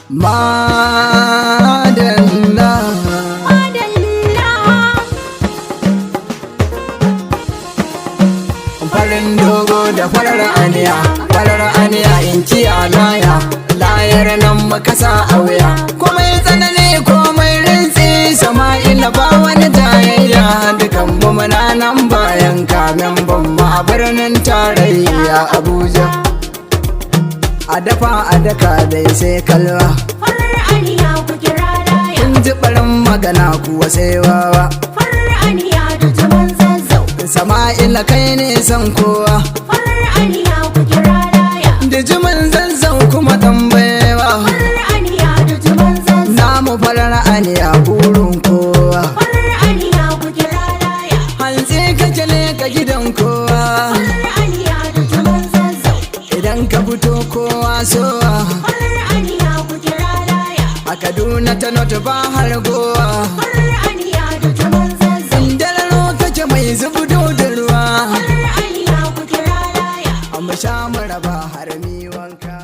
Madalla. Madalla. Farin dogo da farar aniya, farar aniya in kiya laya, layar nan makasa a wuya. Komai tsanani, komai rintsi, Sama'ila ba wani jayayya, dukan mu muna nan bayan kamen ban mu a birnin tarayya Abuja. A dafa a daka dai sai kalwa. Farar aniya, ku kira laya. In ji barin magana kuwa sai wawa. Farar aniya da jaman Zazzau. Sama'ila kai ne san kowa. Farar aniya, ku kira laya. Dijimin Zazzau kuma tambayewa. Farar aniya da jaman Zazzau. Namu farar aniya burin kowa. Farar aniya, ku kira laya. Hantsi kake leka gidan kowa. Farar aniya da jaman Zazzau. Idan ka fito kowa sowa. Farar aniya, ku kira laya. A Kaduna ta North ba har gowa. Farar aniya da jaman Zazzau. Indararo kake mai zubudo da ruwa. Farar aniya, ku kira laya. A mu sha mu raba har mi wanka.